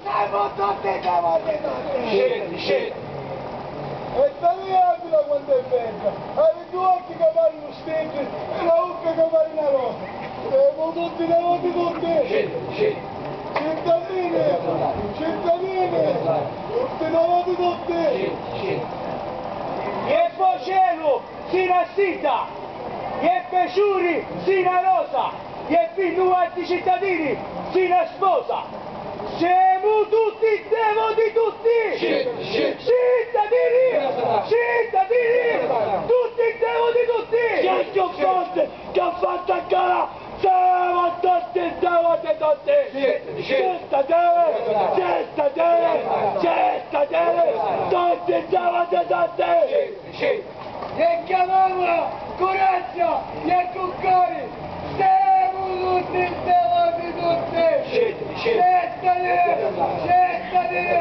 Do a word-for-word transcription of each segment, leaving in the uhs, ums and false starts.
Semu tutti devoti tutti! Shit, shit! E sta via quantu è bedda! Havi dui occhi ca parinu stiddi e na vucca ca pari na rosa! Semu tutti devoti tutti! Shit, shit! Cittadini! Cittadini! Tutti devoti tutti! Shit, shit! E poi cielo! Si na stidda, e ppi ciuri si na rosa, e ppi nuatri cittadini si na sposa. Semu tutti devoti tutti! Shit, shit. Cittadini! Cittadini! Tutti devoti tutti! Chi è chiù forti? Chi ha fattu a gara? Semu tutti devoti tutti! Shit, shit. Cittadini! Cittadini! Cittadini! Tutti devoti tutti! Shit, shit. E chiamamula cu razza e cu cori, semu tutti devoti tutti! Shit, shit. Cittadini, cittadini,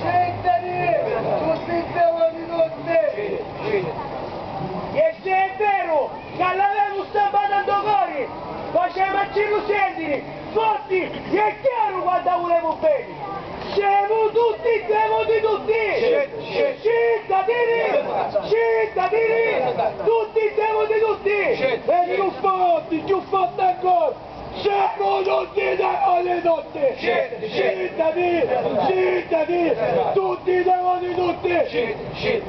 cittadini, tutti devoti tutti! Shit, shit. E si è veru ca l'avemu stampata ntô cori, facemu a cirlu sentiri! Forti e chiaru quantu vulemu beni! Semu tutti devoti tutti! Shit, shit. Cittadini! Cittadini! Tutti devoti tutti! Shit, e chiù forti, chiù forti ancora! Semu tutti devoti tutti! Shit, shit. Cittadini! Cittadini! Tutti devoti tutti! Shit, shit.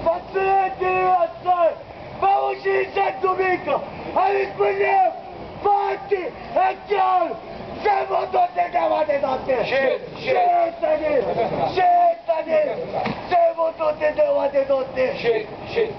Fazzu sentiri assai! Ma vuci sentu mica! Arrispunnemu forti e chiaru! Semu tutti devoti tutti! Shit, shit. Cittadini! Cittadini! Semu tutti devoti tutti! Shit, shit.